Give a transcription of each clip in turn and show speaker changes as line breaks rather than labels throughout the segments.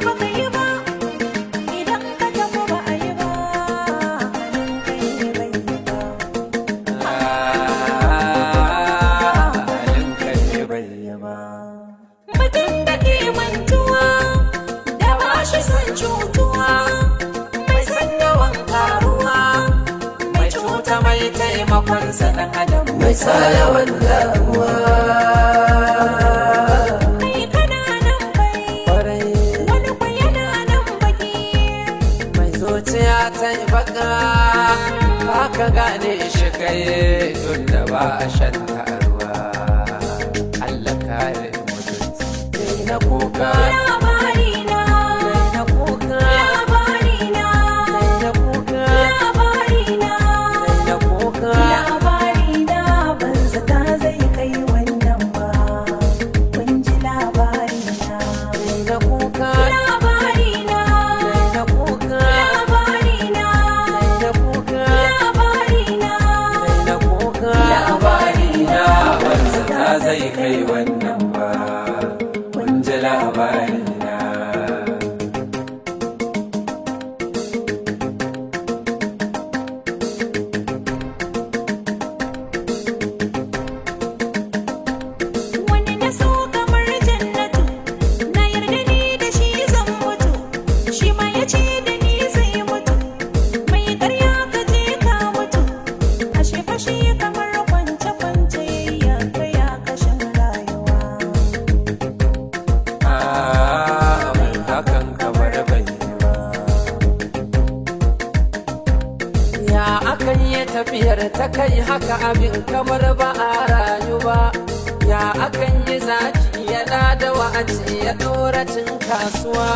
ba ka yi ba, idan ka tafi ba a yi ba, halin kai ne bai yi ba.
Halin ka ne bai yi ba.
Mutum da ke mantuwa, da ba shi son cutuwa, mai son yawan karuwa,
Mai cuta mai taimakon sa dan adam, mai sa yawan damuwa.
Kai kana nan fari,
Kwarai.
wani kwa yana nan baki.
Mai zuciya ta yi baka, ba ka gane shi kai tun da ba a shan ruwa. Allah kare mutunci. Na kuka.
Labari na,
Na kuka.
labari na,
Na kuka.
labari na.
Na kuka.
Labari na, ban zata zai kai wannan ba, kun ji labari na.
Na kuka.
Labari na,
Na kuka.
labari na,
Na kuka.
labari na.
Na kuka. Labari na, ban zata zai kai wannan ba, kun ji labari na.
Wani na so kamar jannatu, na yarda ni da shi zan mutu, shi ma ya ce da ni zai mutu. Mai karya ka je ka mutu, ashe fashi kamar kwance-kwance ya kai kashin rayuwa.
Ah, mai hakan kamar bai yi ba. Ya akan yi tafiyar ta kai haka, abin kamar ba a rayu ba. Ya akan yi zaki yana da wa'aci ya ɗora cin kasuwa?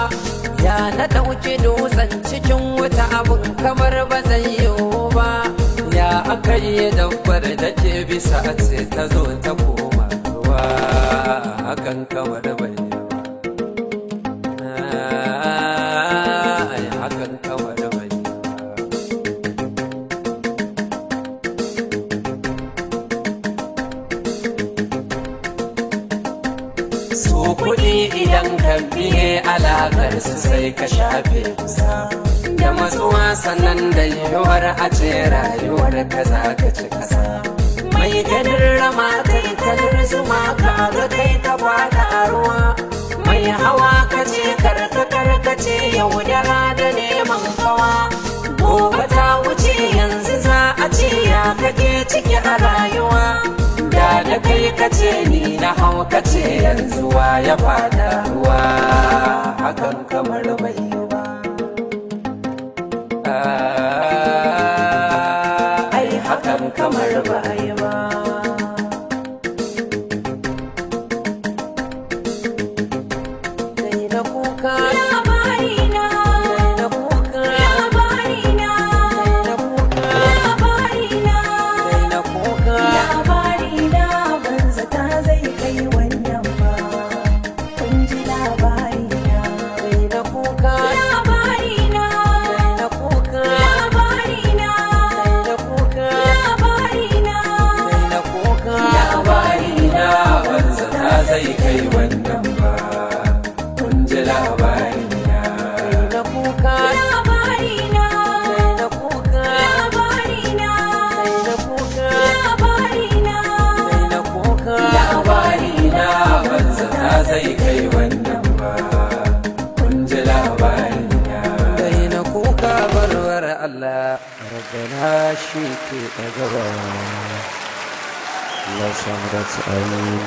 Ya na ɗauki dutsen cikin wuta, abin kamar ba zai yiwu ba. Ya aka yi dabbar da ke bisa a ce ta zo ta koma ruwa? Hakan kamar bai yi ba. Ai, hakan kamar bai yi ba. Su kuɗi idan ka biye alaƙar su, sai ka shafe kusa da matsuwa, sannan da yiwuwar a ce rayuwar ka za ka ci kasa. Mai ganin rama ta yi kalar zuma, ka ga kai ka fada a ruwa. Mai hawa ka ce karka karkace, yaudara da neman kawa. Gobe ta wuce, yanzu za a ce ya kake ciki a rayuwa. Da da kai kace ni na hau, kace yanzu wa ya fada ruwa? Hakan kamar bai yi ba. Ah, ai hakan kamar ba a yi ba. Kai na kuka.
Labari na,
Na kuka.
labari na,
Na kuka.
labari na.
Na kuka.
Labari na, ban zata zai kai wannan ba, kun ji labari na.
Na kuka.
Labari na,
Na kuka.
labari na,
Na kuka.
labari na.
Na kuka. Labari na, ban zata zai kai wannan ba, kun ji labari na. Na kuka.
Labari na,
Na kuka.
labari na,
Na kuka.
labari na.
Na kuka. Labari na, ban zata zai kai wannan ba, kun ji labari na. Kai na kuka, barwar Allah rabbana shi ke ɗagawa.
Allah ya samu dace, amin.